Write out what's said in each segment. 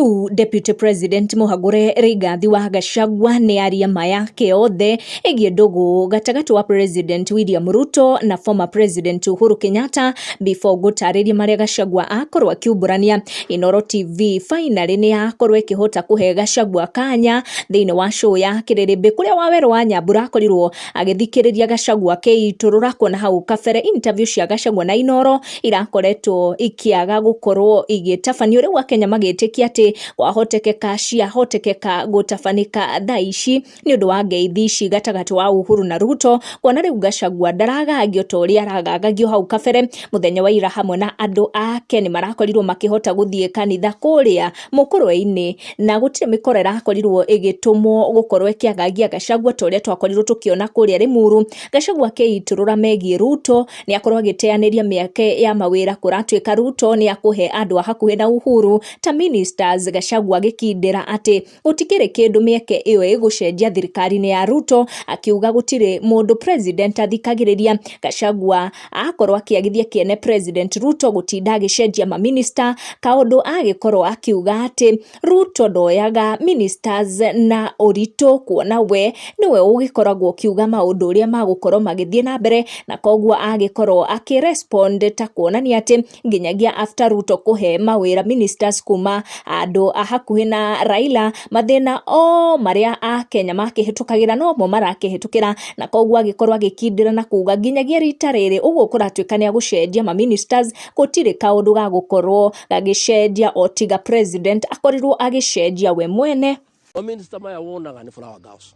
Rĩu Deputy President Mũhagũre Rigathi wa Gachagua nĩ aria ma yake othe ĩgiĩ ndũgũ gatagatĩ wa President William Ruto na former President Uhuru Kenyatta. Before ngũtarĩria marĩa Gachagua akorwo akiumbũrania, Inooro TV finally nĩ yakorwo ĩkĩhota kũhe Gachagua kanya thĩinĩ wa show ya Kĩrĩrĩmbĩ, kũrĩa Wawerũ wa Nyambura akorirwo agĩthikĩrĩria Gachagua akĩitũrũra, kuona hau kabere interview cia Gachagua na Inooro irakoretwo ikĩaga gũkorwo igĩtabanio. Rĩu Akenya magĩtĩkia atĩ kwahotekeka ciahotekeka gũtabanĩka thaa ici nĩ ũndũ wa ngeithi ici gatagatĩ wa Uhuru na Ruto, kuona rĩu Gachagua ndaragagio ta ũrĩa aragagagio hau kabere. Mũthenya wa ira hamwe na andũ ake nĩ marakorirwo makĩhota gũthiĩ kanitha kũrĩa Mũkũrwe-inĩ, na gũtirĩ mĩkora ĩrakorirwo ĩgĩtũmwo gũkorwo ĩkĩagagia Gachagua ta ũrĩa twakorirwo tũkĩona kũrĩa Limuru. Gachagua akĩitũrũra megiĩ Ruto nĩ akorwo agĩteanĩria mĩeke ya mawĩra, kũratuĩka Ruto nĩ akũhe andũ a hakuhĩ na Uhuru ta ministers. Gachagua agĩkindĩra atĩ gũtikĩrĩ kĩndũ mĩeke ĩyo ĩgũcenjia thirikari-inĩ ya Ruto, akiuga gũtirĩ mũndũ president athikagĩrĩria. Gachagua akorwo akĩagithia kĩene President Ruto gũtinda agĩcenjia maminista, kaũndũ agĩkorwo akiuga atĩ Ruto ndoyaga ministers na ũritũ, kuona we nĩwe ũgĩkoragwo ũkiuga maũndũ ũrĩa magũkorwo magĩthiĩ na mbere, na koguo agĩkorwo akĩrespond ta kuonania atĩ nginyagia after Ruto kũhe mawĩra ministers kuma andũ a hakuhĩ na Raila, mathĩna o marĩa Akenya makĩhĩtũkagĩra nomo marakĩhĩtũkĩra, na koguo agĩkorwo agĩkindĩra na kuga nginyagia rita rĩrĩ ũguo kũratuĩka nĩ agũcenjia ma ministers, gũtirĩ kaũndũ ga gũkorwo gagĩcenjia o tiga president akorirwo agĩcenjia we mwene. Maminista maya wonaga nĩ flower girls,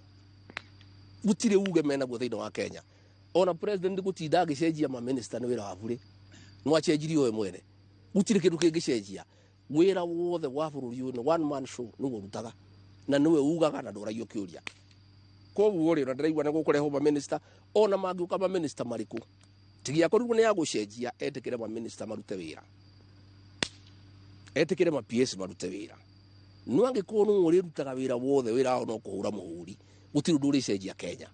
gũtirĩ uge menaguo thĩinĩ wa Kenya. Ona president gũtinda agĩcenjia maminista nĩ wĩra wa burĩ, no acenjirie we mwene. Gũtirĩ kĩndũ kĩngĩcenjia. Wĩra wothe wa bũrũri ũyũ nĩ one man show, nĩwe ũrutaga na nĩwe ugaga na ndũragio kĩũria. Koguo rĩ, ona ndĩraigua nĩ gũkũrehwo maminista, ona mangĩũka maminista marĩkũ, tigiakorirwo nĩ agũcenjia, etĩkĩre maminista marute wĩra, etĩkĩre ma PS marute wĩra. No angĩkorwo nĩwe ũrĩrutaga wĩra wothe, wĩra wao no kũhũra mũhũri, gũtirĩ ũndũ ũrĩcenjia Kenya.